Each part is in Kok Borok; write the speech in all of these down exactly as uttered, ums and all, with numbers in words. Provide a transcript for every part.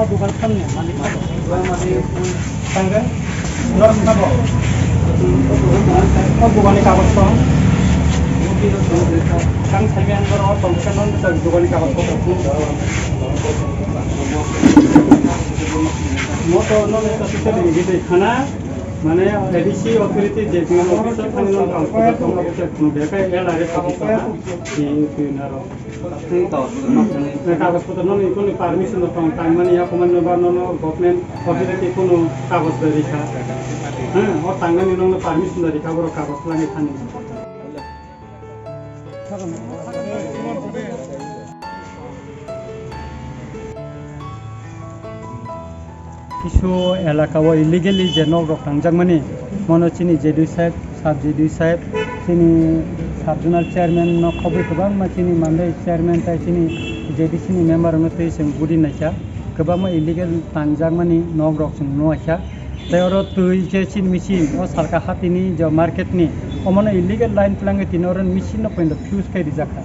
O dogan samne malik. Tangre. Norok sabo. O dogan ni kagoj ko. Kang saibi ang norok o tong khe non dogan ni kagoj ko. Mo to non to sise de gide khana. Mane A D C authority je thang office thang non kagoj ko tong office thang de kai L R S office ha. Di tu naro. Tei to, tei to. Kagoj potro no ni koni permission no tong tang mani ya, komani no ba no, no government authority kono kagoj bai rikha. Ha, o tang nani no permission bai rikha, boro kagoj lagi thani. Kisu elaka o illegally je nok rok tangjakmani, mono chini J D saheb, sub J D saheb, chini sub zonal chairman no khobwi kwbangma chini Mandai chairman tai chini J D C ni member rok no twi chwng budi naikha, kwbangma illegal tangjakmani nok rok chwng nuaikha. Tei oro twi je chini machine o salka hatini je market ni, omono illegal line twlangwi tini oro machine no poito fuse khai rijak kha.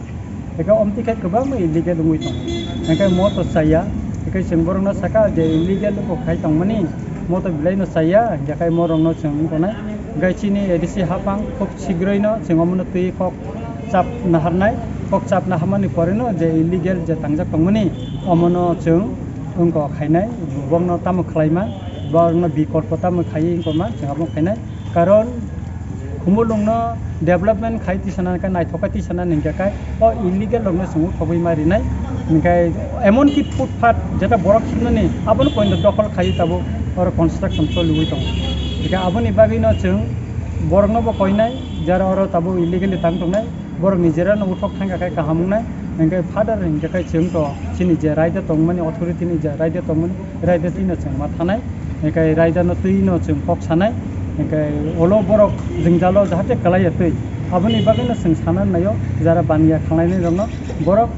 Hingke omtwi khe kwbangma illegal wngwi tongo. Hingke mo to chaya, hingke chwng borokno saka je illegal bo khai tongmani, mo to belai no chaya, hingke kai morokno chwng wng tongnai. Hingke chini A D C haphang khub sigroino chwng omono twi kok chap naharnai, kok chap naharmani poreno je illegal je tangjak tongmani, omono chwng wngkok khainai, borokno tamo khlaima, borokno bikolpo tamo khaiwi wngkoma chwng abo khainai. Karon Khumulwngno development khai tisana khe naithok khe tisana hingkhe kai o illegal rokno chwng uthogwi ma rinai. Hingkhe emon ki footpath jeta borok swngnani abono poito dokhol khaiwi tabuk oro construction choliwi tongo. Hingkhe aboni bagwino chwng borokno bo koinai jara oro tabuk illegally tang tongnai. Borok ni jera no uthok thangkha khe kaham wngnai, hingkhe further hingkhe khe chwng to chini je raida tongmani, authority ni je raida tongmani, raida twi no chwng ma thanai, hingkhe raida no twi no chwng kok sanai, hingkhe olo borok jwngjalo jahate kwlaiya twi. Aboni bagwi no chwng sana naio, jara baniya khlainai rok no borok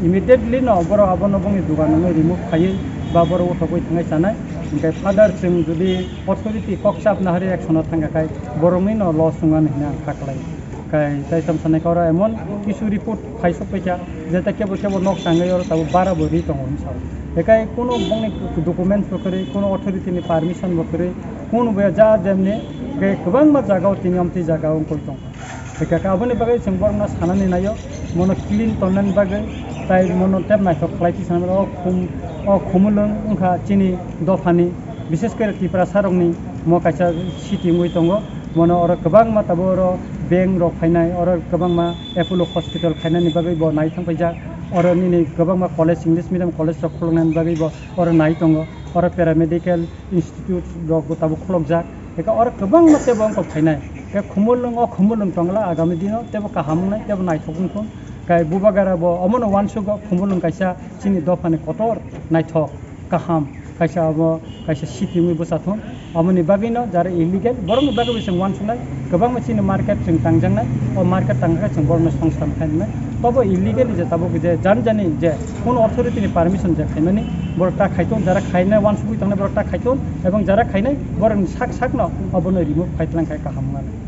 immediately no borok abono bongni dugan no remove khaiwi ba borok uthogwi thangai sanai, hingkhe further chwng jodi authority kok chap nahari action o thangkha khai borokni no loss wngnani hwnwi ang kha kwlai. Kai tai tong sanai khe oro emon kisu report phaisok paikha, jeta kebo kebo nok tangwi oro tabuk bara bo ri tongo hinwi sao. Hekai kunu bongni documents bo kwrwi, kunu authority ni permission bo kwrwi, kunu bo ja jemni, hekai kwbangma jaga o tini omtwi jaga o wngkoi tongkha. Hekai khe aboni bagwi chwng borokno sanani naio, mono clean tonnani bagwi, tai mono tep naithok khlai twi sanai o khum, o Khumulwng wngkha chini dophani, bises kore Tiprasa rokni mo kaisa city wngwi tongo. Mono oro kwbangma tabuk oro bank rok phainai, oro kwbangma Apollo hospital khainani bagwi bo nai thang paijak. Oro nini kwbangma college, English medium college rok khuluknani bagwi bo oro nai tongo. Oro paramedical institute rok bo tabuk khulukjak. Eka oro kwbangma teibo wngkok phainai. Khe Khumulwng, o Khumulwng tongla agami dino teibo kaham wngnai, teibo naithok wngthung. Kai Bubagra bo omono uansugo, Khumulwng kaisa chini dophani kotor naithok. Kaham, kaisa abo kaisa city wngwi bwsa thung. Aboni bagwino jara illegal, borokni bagwi bo chwng uansuknai, kwbangma chini market chwng tangjaknai, o market tangkhe chwng borokno songsan khainai. Tobo illegally je tabuk je jani jani je kunu authority ni permission je khaimani, borok ta khaithung, jara khainai uansugwi tongnai borok ta khaithung, ebong jara khainai borokni sak sakno obono remove khai tlang khai kaham wngnai.